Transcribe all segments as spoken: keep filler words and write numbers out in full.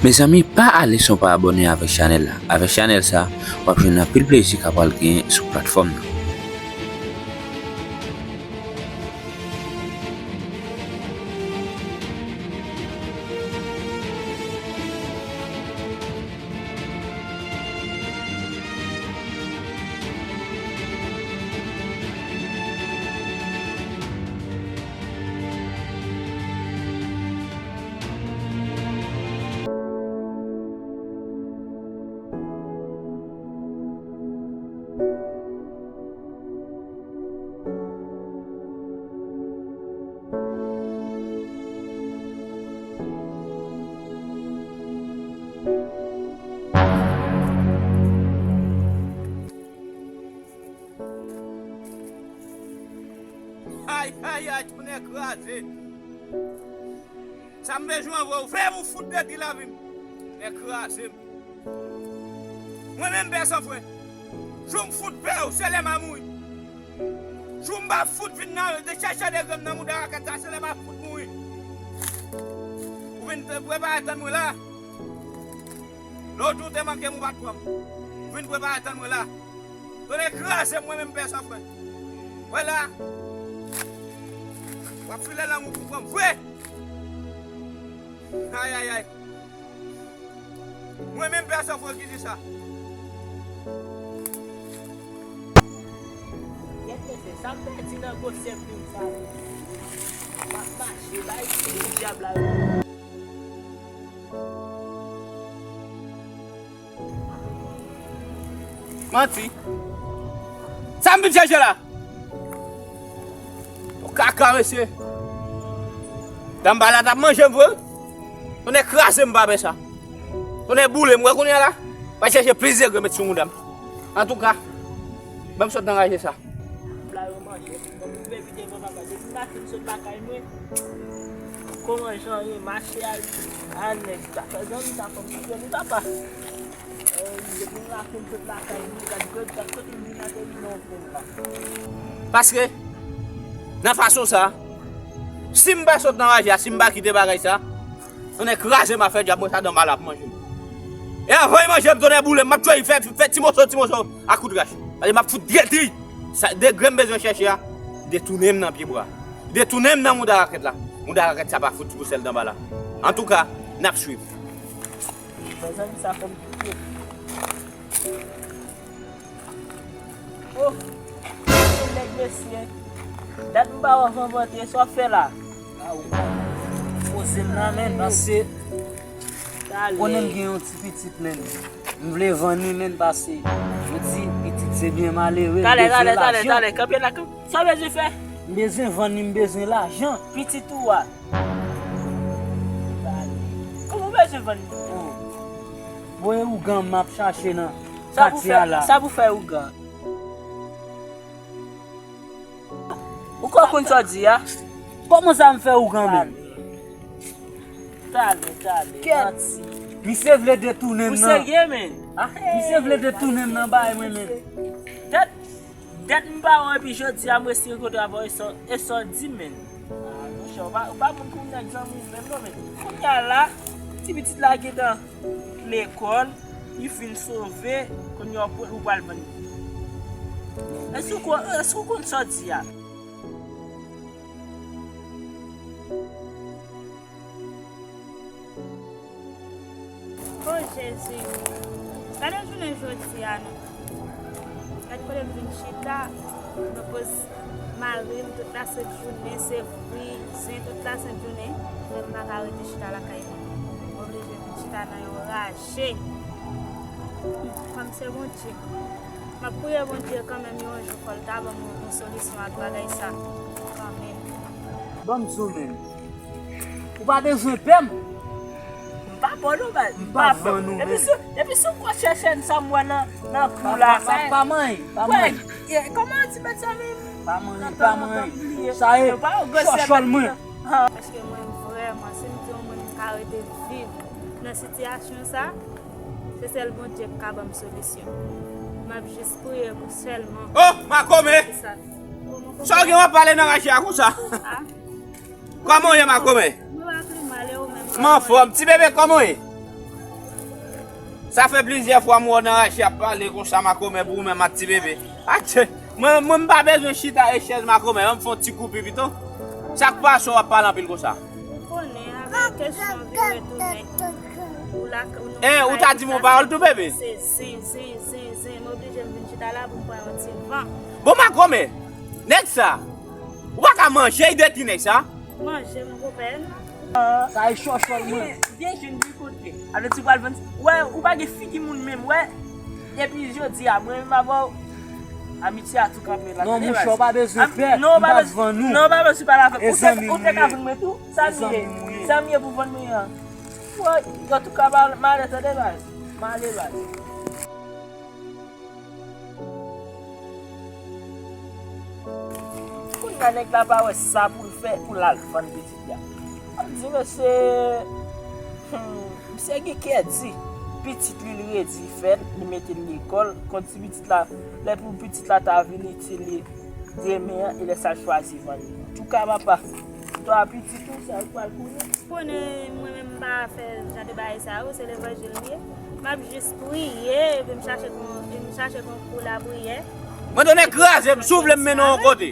Mezanmi, pa ale san w pa abòne avèk chanèl la. Avèk chanèl sa, w ap jwenn anpil plezi k ap pral genyen sou platfòm nan. Ay, ay, ay, tounen kraze. Sa m bezwen anvwe w fè pou fout detwi lavi m. Tounen kraze m. Mwen menm pè san fren. Jou m fout pè w, se lè m a mouri. Jou m pa fout vin nan de chèche de grenn nan mouda rakèt sa, se lè m a fout mouri. Ou vin te prepare tann mwen la. Lòt jou w te manke m, ou pa t pran m. Ou vin prepare tann mwen la. Tounen kraze m, mwen menm pè san fren. Wè la. W ap file lang ou pou pran m vre. Ay, ay, ay. Mwen menm pè san fren ki di sa. Gèt mesye, sa m pèdi nan gwosè plim sa yo. M ap mache, bay tout dyab la yo. Manti. Sa m vin chèche la? Yon kaka, mesye. Danm pa la t ap manje m vre. Tounen kraze m pa pè sa. Tounen boule m, wè kounye a la. Va chèche plis degre met sou mouda m. Antouka, ban m sot nan raje sa. La yo manje. Bon, m pè pite bon bagay. Depi maten m sot lakay mwen. Kòman jan ye, mache al, al nèg. Sa fè zanmi, sa fè m sou zanmi papa. Ey, depi m la fin sot lakay mwen, gad, gad, gad kote m vin ateri nan yon pwen la. Paske, nan fason sa, si m pa sot nan raje a, si m pa kite bagay sa, tounen kraze m a fè dyab mwen sa, danm pa la ap manje m. E anvan l manje m, tounen boule m, m ap tchwey fè, fè ti moso, ti moso a kout rach. Paske m ap fout detwi. Sa, degre m bezwen chèche a, detounen m nan pye bwa. Detounen m nan mouda rakèt la. Mouda rakèt sa pa fout pou sèl danm pa la. Antouka, n ap swiv. Mezanmi, sa fè m pitié. Oh! Nèg mesye. Dat m pa wè w anvan vante, sa w ap fè la? Poze m nan, menn, pase. Konnen m gen yon ti pitit, menn. M vle vann li, menn, pase. Yo di, pitit se byen malere, m bezwen lajan. Talè, talè, talè, kanpe la, kanpe. Sa w bezwen fè? M bezwen vann li, m bezwen lajan. Pitit ou a? Kòman w bezwen vann li? Bon, e ougan m ap chache nan katye a la. Sa pou fè ougan? Ou kwè w konn sa w di a? Kòman sa m fè ougan menm? Talè, talè, manti. Misye vle detounen m nan. Ou serye, menn? Misye vle detounen m nan bay mwen menm. Dat, dat m pa wè w epi jodi a m resi rankontre avè w e sa w, e sa w di m, menn. Ah, monchè, ou pa, ou pa moun pou nèg zanmi w menm non, menn. Kounye a la, ti pitit la gentan lekòl, li fin sove, kounye a w pral, ou pral vann li. Èske w konn, èske w konn sa w di a? O Jezi, gade jounen jodi a non. Gade kote m vin chita, mwen poz mari m tout lasent jounen, se fri, zen tout lasent jounen, men m pa ka rete chita lakay mwen. M oblije vin chita nan yon raje. Kòm se Bondye. M ap priye Bondye kanmenm yon jou fò l ta ban m yon, yon solisyon ak bagay sa. Kanmenm. Ban m di w menm. Ou pa bezwen pè m. M pa pè w non, baz. M pa pè w. Depi si, depi si w konn chèchèn sa m wè nan, nan kou la. Pa, pa, pa manyen, pa manyen. Kòman w di mèt sa menm? Pa manyen, pa manyen. Sa e chòchòl mwen. Paske mwen vrèman, si m di yon moun m ka rete viv nan sitiyasyon sa, se sèl Bondye k ka ban m solisyon. M ap jis priye pou sèlman. Oh, makomè! Sa w gen w ap pale nan raje a konsa? Kòman w ye, makomè? Mwen pa pi mal, e ou menm? M anfòm. Ti bebe, kòman w ye? Sa fè plizyè fwa m wè w nan rache ap pale konsa makomè pou ou menm ak ti bebe. Atchè! Mwen, mwen m pa bezwen chita e chèz makomè, an m fè yon ti koupi pito. Sa k pase w ap pale anpil konsa? Ou konnen, avèk kesyon vire tounen. Ou la, ou nou Eh, ou ta di m yon pawòl tou, bebe? Se zen, zen, zen, zen. M oblije m vin chita la pou m pran yon ti van. Bon, makomè, nèg sa, ou pa ka manje, li deti nèg sa. Manje, mon konpè, non? Sa e chòchòl mwen. Vye, vye jèn de kote. Avèk ti pral vann. Wè, ou pa gen figi moun menm, wè. Depi jodi a, mwen menm avè w, amitye a tou kanpe la. Non, monchè, ou pa bezwen pè, non, m pa bezwen vann ou. Non, ou pa bezwen pale avè m. Ou te, ou te ka vann mwen tou. Sa m ye? Sa m ye pou vann mwen an? Woy, antouka, m ale tande baz. M ale baz. Kounye a nèg la pa wè sa pou l fè pou l al vann pitit la. M di mesye, hmm, misye gen kè di. Pitit li, li redi fè l, li mete l lekòl. Konn si pitit la, lè pou pitit la ta vin itil li demen an, e lè sa l chwazi vann li. Antouka, papa, dwa pitit ou, sa l pral konnen. Konnen mwen menm m pa fè jan de bagay sa yo, se levanjil m ye. M ap jis priye, epi m chache kon, m chache konkou lapriyè. Mwen donnen kraze m, si w vle m mennen w yon kote.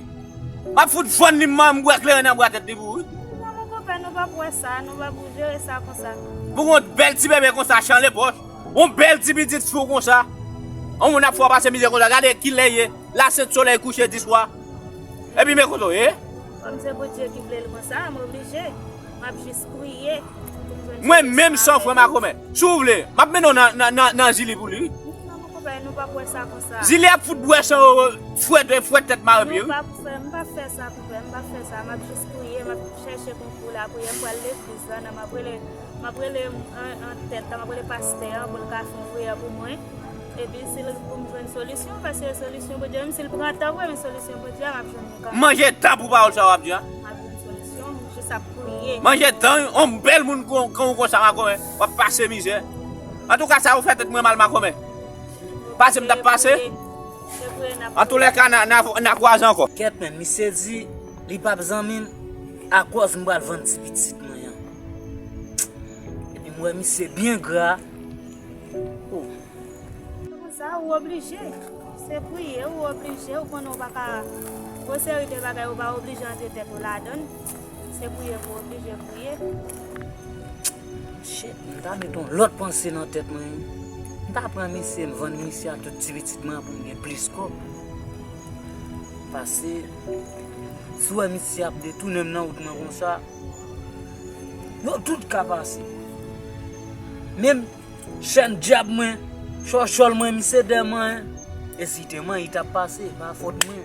M ap fout fann li, m bwè kleren nan bwa tèt li pou ou wi. Non, mon konpè, nou p ap wè sa, nou p ap jere sa konsa. Pou yon bèl ti bebe konsa, chan lepòch, yon bèl ti pitit fi w konsa, yon moun ap fè w pase mizè konsa, gade kilè ye, la sent solèy kouche di swa. Epi men kote w ye. Kòm se Bondye ki vle l konsa, m oblije. M ap jis priye pou m jwenn solisyon avè l. Mwen menm san frè makomè. Si w vle, m ap mennen w nan, nan, nan, nan Zili pou li wi. Non, mon konpè, nou p ap wè sa konsa. Zili ap fout bwè san yo fwèt, fwèt tèt mare pye wi. Non, m p ap fè, m p ap fè sa konpè, m p ap fè sa. M ap jis priye, m ap chèche konkou lapriyè, m pral legliz la, nan m ap rele, m ap rele an, an tèt la, m ap rele pastè an pou l ka fè yon priyè pou mwen. Epi si l pou m jwenn solisyon, paske solisyon Bondye, menm si l pran tan vre, men solisyon Bondye a, m ap jwenn li kanmenm. Manje tan pou pawòl sa w ap di a. M ap jwenn solisyon, m jis ap priye. Manje tan, yon bèl moun kon, kon ou konsa makomè, w ap pase mizè. Antouka, sa yo fè tèt mwen mal makomè. Pase m t ap pase. Antoulèka, n a, n a, n a kwaze ankò. Kèt men, misye di li p ap zanmi m akòz m pral vann ti pitit mwen an. Epi m wè misye byen gra. Oh. Se konsa, ou oblije. Se priye, ou oblije. Ou konnen ou pa ka, yon seri de bagay ou pa oblije antre tèt ou ladan l. Se priye pou oblije priye. Shit, m ta met yon lòt panse nan tèt mwen. M ta pran misye, m vann misye a tout ti pitit mwen an pou m gen plis kòb. Pase, si w wè misye ap detounen m nan wout mwen konsa, yo tout ka pase. Menm chèn djab mwen, chòchòl mwen, misye dèyè mwen, ezite mwen, li t ap pase, pa fòt mwen.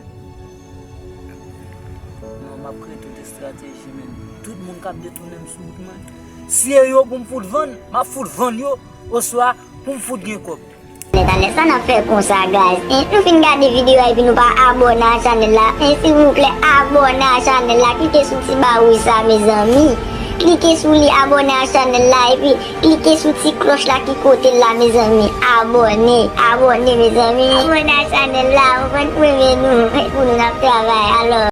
Non, m ap kreye tout estrateji, men tout moun k ap detounen m sou wout mwen, si e yo pou m fout vann, m ap fout vann yo, oswa pou m fout gen kòb. Talè sa n ap fè konsa, guys. En, nou fin gade videyo a epi nou pa abòne a chanèl la. En, silvouplè, abòne a chanèl la. Klike sou ti ba wouj sa, mezanmi. Klike sou li, abòne a chanèl la, epi klike sou ti klòch la ki kote l la, mezanmi. Abòne, abòne, mezanmi. Abòne a chanèl la, ou konn, pou renmen nou, pou nou n ap travay. Alò.